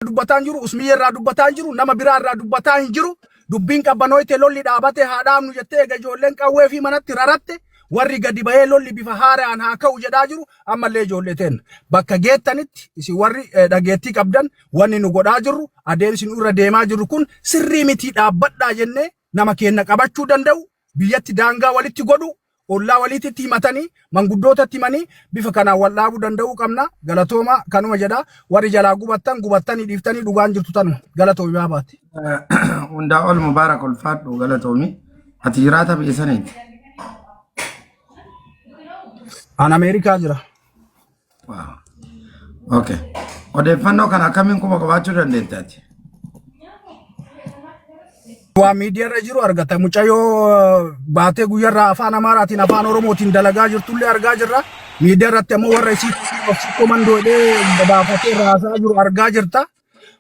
Dubbataa hin jiru, Usmiyyee irraa dubbataa hin jiru, nama biraa irraa dubbataa hin jiru. Dubbiin qabbanooyte lolli dhaabate haa dhaabnu jettee eega ijoolleen qawwee fi manatti raratte warri gadi bahee lolli bifa haaraan haa ka'u jedhaa jiru ammallee ijoollee teenna. Bakka geettanitti isin warri dhageettii qabdan wanni nu godhaa jirru adeemsi nu irra deemaa jirru kun sirrii mitii dhaabbadhaa jennee nama keenna qabachuu danda'u biyyatti daangaa walitti godhu ollaa waliititti himatanii manguddootatti himanii bifa kanaan wal dhaabuu danda'uu qabna. Galatooma kanuma jedha. Warri jalaa gubattan gubattanii dhiiftanii dhugaan jirtu tanuma. Galatoomi baabaati. Hundaa ol Mubaarak ulfaadhu galatoomi. Ati jiraata biyya saniiti. An Ameerikaa jira. Wow. Okay. Odeeffannoo kana akkamiin quba qabaachuu dandeette ati? Waa miidiyaa irra jiru argata. Mucayyoo baatee guyyarraa afaan Amaaraatiin afaan Oromootiin dalagaa jirtullee argaa jirra. Miidiyaa irratti ammoo warra isii komandoo jedhee baafatee raasaa jiru argaa jirta.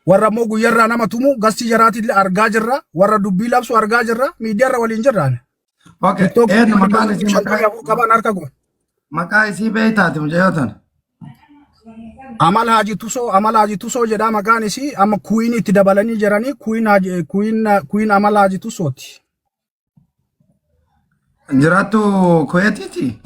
Warra ammoo guyyarraa nama tumu gastii jaraatillee argaa jirra. Warra dubbii labsu argaa jirra. Miidiyaa irra waliin jirra. Okay. TikTok Eenyu maqaan isii maqaa 54 qaban harka guma. Maqaa isii beektaati mucayyoo tana? Amal Haji Tusoo, Amal Haji Tusoo jedha maqaan isii. Amma kuyin itti dabalanii jiranii kuyin Haji kuyin kuyin Amal Haji Tusooti. Jiraattu Kuweetiiti?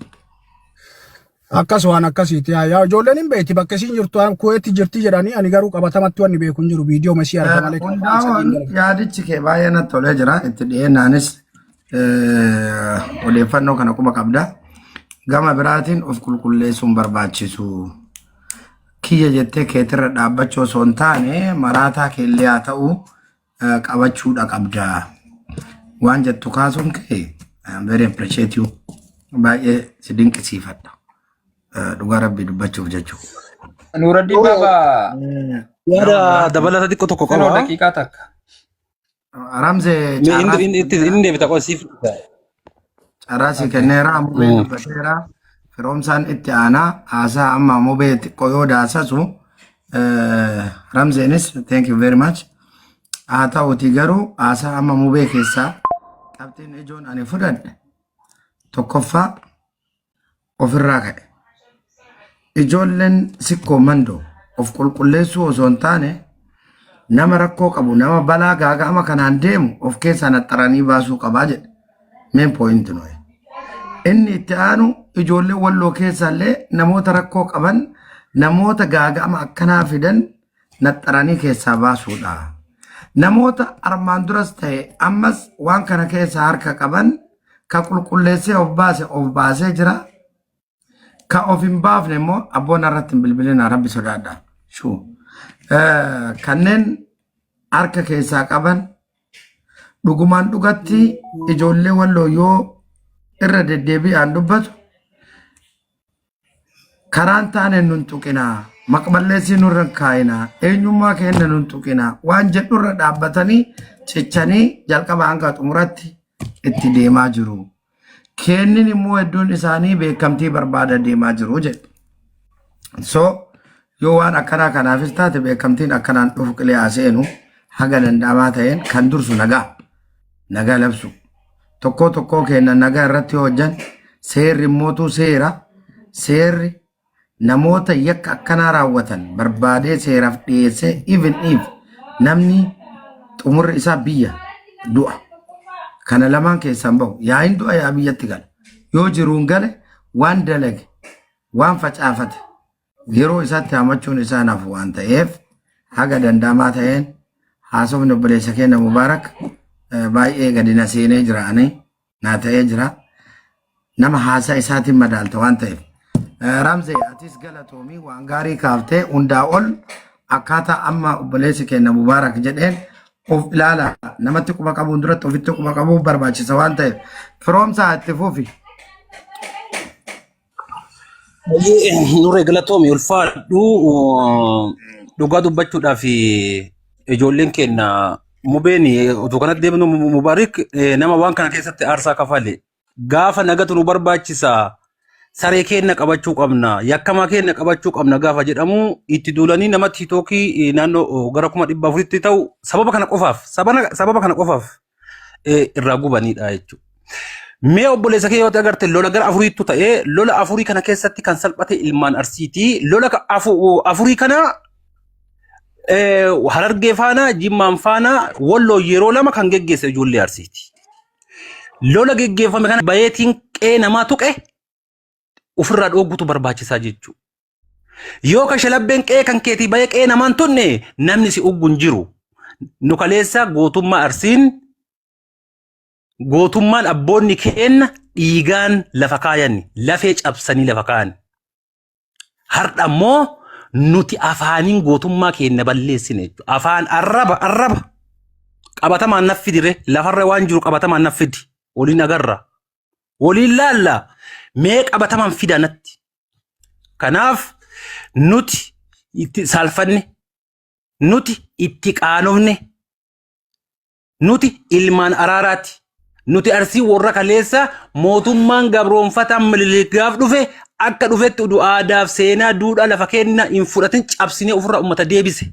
Akkas waan akkasiiti. Yaa ijoolleen hin beekti bakka isiin jirtu Kuweetti jirti jedhanii ani garuu qabatamatti wanni beeku hin jiru viidiyoo masii arga malee kan afaan Hundaa'oon sadiin dalagu. Yaadichi kee baay'ee natti tolee jira. Itti dhiyeennaanis odeeffannoo kana quba qabda. Gama biraatiin of qulqulleessuun barbaachisu. Kiyya jettee keetirra dhaabbachuu osoo hin taane maraataa keellee haa ta'u qabachuudha qabda. Waan jettu kaasuun kee I am very appreciate you. Baay'ee si dinqisiifadha. Dhugaa rabbii dubbachuuf jechuudha. Nuuraddiin Baabaa. Yaada Nama biraa dabalata xiqqoo tokko Kunoo qaba. daqiiqaa takka. Ramzee Mee carraa inni si itti kenneera. inni deebita qofa siif. Carraa si kenneera. Mubee dubbateera. Firoomsaan itti aanaa haasaa amma mubee xiqqoo yoo daasasu Ramzeenis thank you very much. Haa ta'uti garuu haasaa amma mubee keessaa qabxiin ijoon ani fudhadhe tokkoffaa ofirraa ka'e. Ijoolleen sikkoo mandoo of qulqulleessuu osoo hin taane nama rakkoo qabu nama balaa gaaga'ama kanaan deemu of keessaa naxxaranii baasuu qabaa jedhe. Main point nuyi. Inni itti aanu ijoollee walloo keessaallee namoota rakkoo qaban namoota gaaga'ama akkanaa fidan naxxaranii keessaa baasuudha. Namoota armaan duras ta'e ammas waan kana keessaa harka qaban ka qulqulleessee of baase of baasee jira. Ka of hin baafne immoo abboon irratti hin bilbilina rabbi sodaadha. Shuu. Kanneen harka keessaa qaban dhugumaan dhugatti ijoollee walloo yoo irra deddeebi'aan dubbatu karaan taane nun tuqinaa maqballeessii nurra hin kaayinaa eenyummaa keenya nun tuqinaa waan jedhurra dhaabbatanii cichanii jalqaba hanga xumuratti itti deemaa jiru. Kennin immoo hedduun isaanii beekamtii barbaada deemaa jiru jedhe. So yoo waan akkanaa kanaafis taate beekamtiin akkanaan dhufu qilee haa seenu haga danda'amaa ta'een kan dursu nagaa. Nagaa labsu. Tokkoo tokkoo keenya nagaa irratti yoo hojjan seerri immootu seera. Seerri namoota yakka akkanaa raawwatan barbaadee seeraaf dhiyeessee even if namni xumurri isaa biyya du'a. Kana lamaan keessaan bahu. Yaa hin du'a yaa biyyatti gala. Yoo jiruun gale waan dalage waan facaafate yeroo isaatti hamachuun isaa naaf waan ta'eef haga danda'amaa ta'een haasofni obboleessa keenya Mubaarak baay'ee gadi na seenee jira ani naa ta'ee jira. Nama haasaa isaatiin madaalta waan ta'eef. Ramzee atis galatoomii waan gaarii kaaftee hundaa ol akkaataa amma obboleessi keenya Mubaarak jedheen of ilaala namatti quba qabuun duratti ofitti quba qabuun barbaachisa waan ta'eef. Firoomsaa itti fufi. Nuree galatoomi ulfaadhu dhugaa dubbachuudhaaf ijoolleen keenya mubeen utuu kanatti deemnu Mubaarik nama waan kana keessatti aarsaa kafale gaafa nagatu nu barbaachisa saree keenya qabachuu qabna yakkamaa keenya qabachuu qabna gaafa jedhamu itti duulanii nama tiitookii naannoo gara 400,000tti ta'u sababa kana qofaaf sababa kana qofaaf irraa gubanidha jechuudha. Mee obboleessa kee yoo agarte lola gara afuriittu ta'ee lola afurii kana keessatti kan salphate ilmaan arsiiti. Lola afurii kana Harargee faana, Jimmaan faana, Walloo yeroo lama kan geggeesse ijoollee Arsiiti. Lola geggeeffame kana bayeetiin qe'ee namaa tuqe ofirraa dhooggutu barbaachisaa jechuudha. Yoo ka shalabbeen qe'ee kan keetii bayee qe'ee namaan tunne namni si uggu hin jiru. Nu kaleessa gootummaa Arsiin gootummaan abboonni keenna dhiigaan lafa kaayan, lafee cabsanii lafa kaayan. Har'a immoo nuti afaaniin gootummaa keenya balleessine jechuudha. Afaan arraba arraba qabatamaan naf fidire lafarra waan jiru qabatamaan naf fidi waliin agarra waliin laalla mee qabatamaan fida natti. Kanaaf nuti itti saalfanne, nuti itti qaanofne. Nuti ilmaan araaraati. Nuti Arsii warra kaleessa mootummaan gabroonfataan Minilik gaaf dhufe akka dhufetti udu aadaaf seenaa duudhaa lafa keenna hin fudhatin cabsinee ofirraa ummata deebise.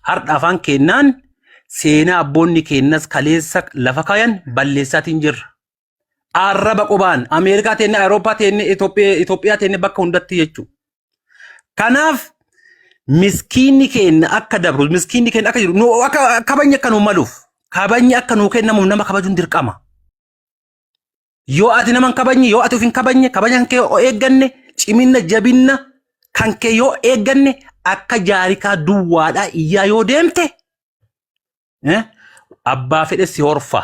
Hardha afaan keennaan seenaa abboonni keennas kaleessa lafa kaayan balleessaatiin jirra. Arraba qobaan Ameerikaa teenne, Awurooppaa teenne, Itoophiyaa teenne bakka hundatti jechuudha. Kanaaf miskiinni keenya akka dabru, miskiinni keenya akka jiru, nu akka kabajni akka nuu maluuf, kabajni akka nuu kennamuuf nama kabajuun dirqama. Yoo ati nama hin kabajne, yoo ati of hin kabajne, kabaja kan kee yoo eegganne, ciminna jabinna kan kee yoo eegganne akka jaarikaa duwwaadhaa iyyaa yoo deemte abbaa fedhe si horfa.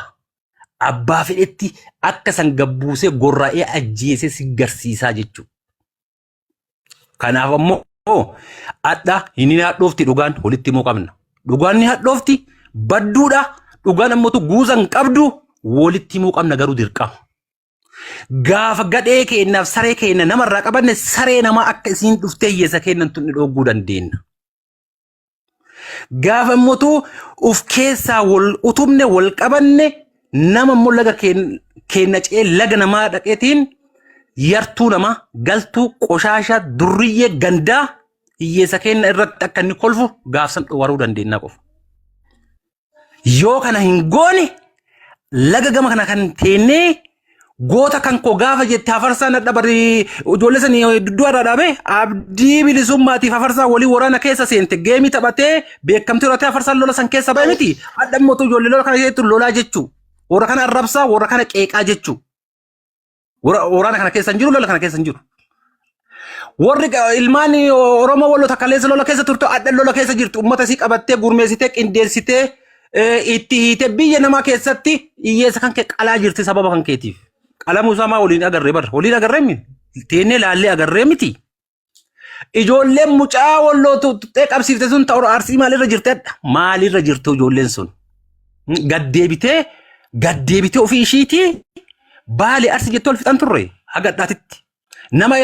Abbaa fedhetti akka san gabbuusee gorra'ee ajjeesee si garsiisaa jechuudha. Kanaaf ammoo adha hin hadhoofti dhugaan walitti himuu qabna. Dhugaan ni hadhoofti badduudha. Dhugaan ammoo guuza hin qabdu walitti himuu qabna garuu dirqama. Gaafa gadhee keenyaaf saree keenya namarraa qabanne saree namaa akka isiin dhuftee hiyyeessa keenyan tunni dhogguu dandeenya. Gaafa immoo uf keessaa wal utubne wal qabanne nama immoo laga keenya ce'ee laga namaa dhaqeetiin yartuu namaa galtuu qoshaasha durriyyee gandaa hiyyeessa keenya irratti akka inni kolfu gaafsan dhowaruu dandeenya qofa. Yoo kana hin goone laga gama kana kan teennee goota kan koo gaafa jette hafarsaan hadha bari ijoollee sanii duddu'a irraa dhaabe abdii bilisummaatiif hafarsaa walii waraana keessa seente geemii taphatee beekamtii horatee hafarsaan lola san keessa ba'e miti hadha immoo ijoollee lola kana keessatti lolaa jechuu warra kana arrabsaa warra kana qeeqaa jechuu. Waraana kana keessa hin jiru, lola kana keessa hin jiru. Warri ilmaan Oromoo wallota kaleessa lola keessa turte adda lola keessa jirtu uummata isii qabattee gurmeessitee qindeessitee itti hiitee biyya namaa keessatti hiyyeessa kan kee qalaa jirti sababa kan keetiif. Qalamuu isaa maa waliin agarree bara waliin agarree miti. Teennee laallee agarree miti. Ijoolleen mucaa walloo tuqxee qabsiifte sun ta'u arsii maalirra jirti adda maalirra jirti ijoolleen sun. Gaddeebitee gaddeebitee ofii ishiitii baale arsi jettee ol fixan turre haga addaatitti. Nama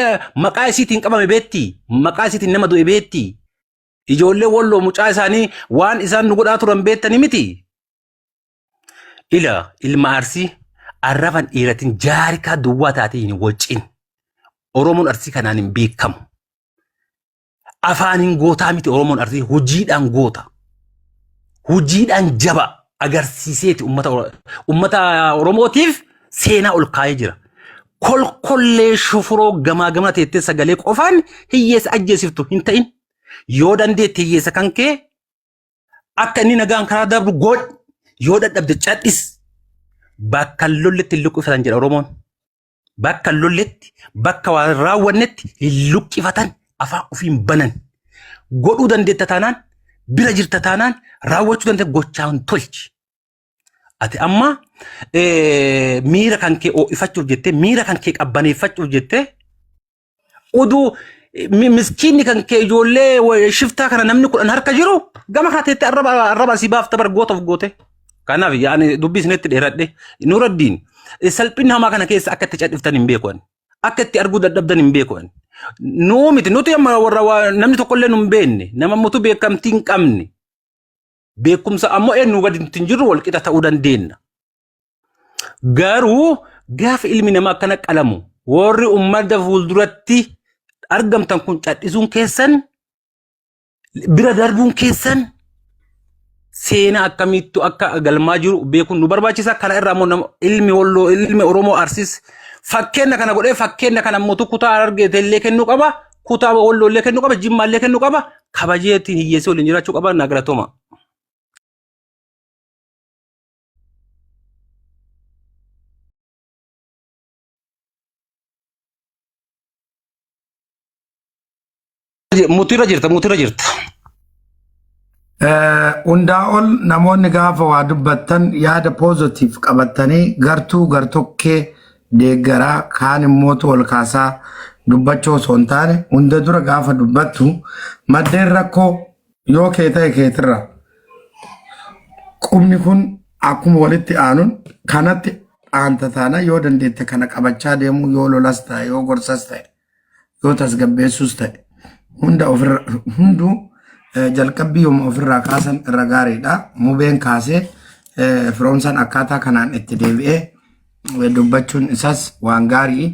maqaa isiitiin qabame beetti maqaa isiitiin nama du'e beetti. Ijoollee walloo mucaa isaanii waan isaan nu godhaa turan beettani miti. Ila ilma arsii arraban dhiiratin jaarikaa duwwaa taatee hin waccin. Oromoon arsii kanaan hin beekamu. Afaaniin gootaa miti Oromoon arsii hojiidhaan goota. Hojiidhaan jaba agarsiiseeti ummata ummata Oromootiif seenaa ol kaa'ee jira. Kolkollee shufuroo gamaa gamana teettee sagalee qofaan hiyyeessa ajjeesiftu hin ta'in. Yoo dandeette hiyyeessa kan kee akka inni nagaan karaa darbu godhi. Yoo dadhabde cadhis. Bakka lolletti hin luqqifatan jedha Oromoon. Bakka lolletti, bakka waan raawwannetti hin luqqifatan afaan ofii hin banan. Godhuu dandeetta taanaan, bira jirta taanaan, raawwachuu dandeetta gochaan tolchi. Ati amma miira kan kee ho'ifachuuf jettee, miira kan kee qabbaneeffachuuf jettee Uduu miskiinni kan kee ijoollee shiftaa kana namni 10 harka jiru gama kana teettee arraba arraba asii baafta bar goota of goote. Kanaaf yaani dubbii isinitti dheeradhe Nuraddiin salphinni hamaa kana keessa akka itti cadhiftan hin beeku ani. Akka itti arguu dadhabdan hin beeku ani. Nuu miti nuti amma warra namni tokkollee nu hin beekne nama mutu beekamtii hin qabne beekumsa ammoo eenyu gadi hin jirru wal qixa ta'uu dandeenya. Garuu gaafa ilmi namaa akkana qalamu warri ummata fuulduratti argamtan kun cadhisuun keessan bira darbuun keessan seenaa akkamiittu akka galmaa jiru beekuun nu barbaachisa. Kana irraa immoo ilmi walloo ilmi Oromoo Arsis fakkeenya kana godhee fakkeenya kana immoo kutaa Harargee illee kennuu qaba. Kutaa Walloollee kennuu qaba, Jimmaallee kennuu qaba, kabajeetiin hiyyeessee waliin jiraachuu qaba. Naa galatooma. Mutirra jirta, mutirra jirta. Hundaa ol namoonni gaafa waa dubbattan yaada positive qabatanii gartuu gartokkee deeggaraa kaan immootu ol kaasaa dubbachuu osoo hin taane, hunda dura gaafa dubbattu maddeen rakkoo yoo kee ta'e keetirra qubni kun akkuma walitti aanuun kanatti aanta taana yoo dandeette kana qabachaa deemuu, yoo lolas ta'e, yoo gorsas ta'e, yoo tasgabbeessus ta'e, hunda ofirra hunduu jalqabbii yooma ofirraa kaasan irra gaariidha. Mubeen kaasee Firoomsaan akkaataa kanaan itti deebi'ee dubbachuun isaas waan gaarii.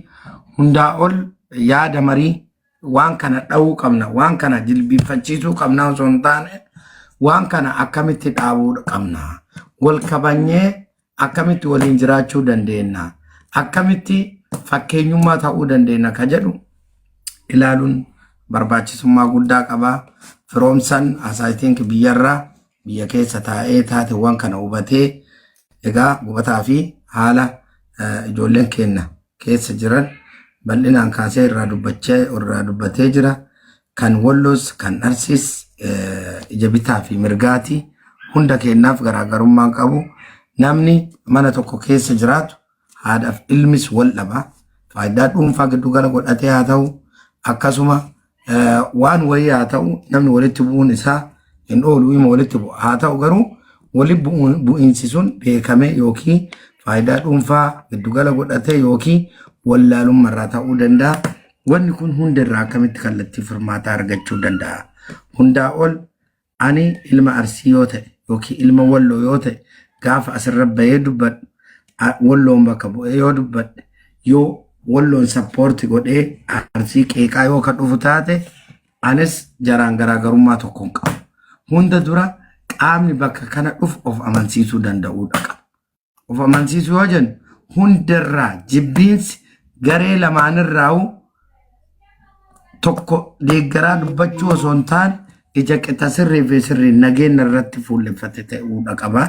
Hundaa ol yaada marii waan kana dha'uu qabna, waan kana jilbiiffachiisuu qabna osoo hin taane, waan kana akkamitti dhaabuu qabna, wal kabanyee akkamitti waliin jiraachuu dandeenya, akkamitti fakkeenyummaa ta'uu dandeenya ka jedhu ilaaluun barbaachisummaa guddaa qaba. Firoomsaan as I think biyyarraa biyya keessa taa'ee taateewwan kana hubatee, egaa gubataa fi haala ijoolleen keenya keessa jiran bal'inaan kaasee irraa dubbatee jira. Kan Walloos kan Arsiis ija bitaa fi mirgaati. Hunda keenyaaf garaagarummaa qabu. Namni mana tokko keessa jiraatu haadhaaf ilmis wal dhaba. Faayidaa dhuunfaa giddugala godhatee haa ta'u, akkasuma waan wayii haa ta'u, namni walitti bu'uun isaa hin oolu, ima walitti bu'a. Haa ta'u garuu walitti bu'iinsi sun beekamee yookiin faayidaa dhuunfaa giddugala godhatee yookiin wallaalummaa irraa ta'uu danda'a. Wanni kun hunda irraa akkamitti kallattii furmaataa argachuu danda'a? Hundaa ol ani ilma Arsii yoo ta'e yookiin ilma Walloo yoo ta'e, gaafa asirra bahee dubbadhu, Walloon bakka bu'ee yoo dubbadhe, yoo Walloon support godhee Arsii qeeqaa yoo kan dhufu taate, anis jaraan garaagarummaa tokko hin qabu. Hunda dura qaamni bakka kana dhufu of amansiisuu danda'uudha qaba. Of amansiisuu yoo jennu, hundarraa jibbiinsi garee lamaanirraa'u tokko deeggaraa dubbachuu osoo hin taane, ija qixa sirrii fi sirrii nageenya irratti fuulleffate ta'uudha qaba.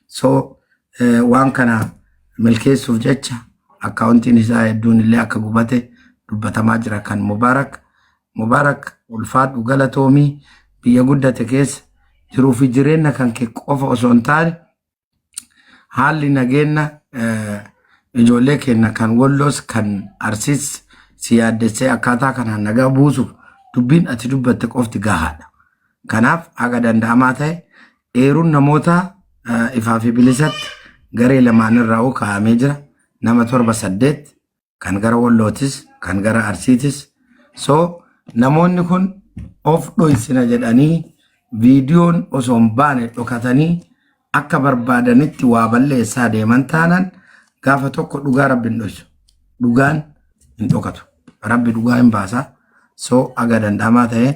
So waan kana milkeessuuf jecha akkaawuntiin isaa hedduun illee akka gubate dubbatamaa jira kan Mubaarak. Mubaarak, ulfaadhu, galatoomii. Biyya guddate keessa jiruu fi jireenya kan kee qofa osoo hin taane, haalli nageenya ijoollee keenya kan Walloos kan Arsiis si yaaddessee akkaataa kanaan nagaa buusuuf dubbiin ati dubbatte qofti gahaadha. Kanaaf haga danda'amaa ta'e eeruun namoota ifaa fi bilisatti garee lamaan irraa kaa'amee jira. Nama torba saddeet kan gara Wallootis kan gara Arsiitis. So namoonni kun of dhoysina jedhanii viidiyoon osoo hin baane dhokatanii akka barbaadanitti waa balleessaa deeman taanaan, gaafa tokko dhugaa Rabbi hin dhoysu. Dhugaan hin dhokatu. Rabbi dhugaa hin baasa. So haga danda'amaa ta'e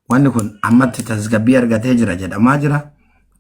wanni kun ammatti tasgabbii argatee jira jedhamaa jira.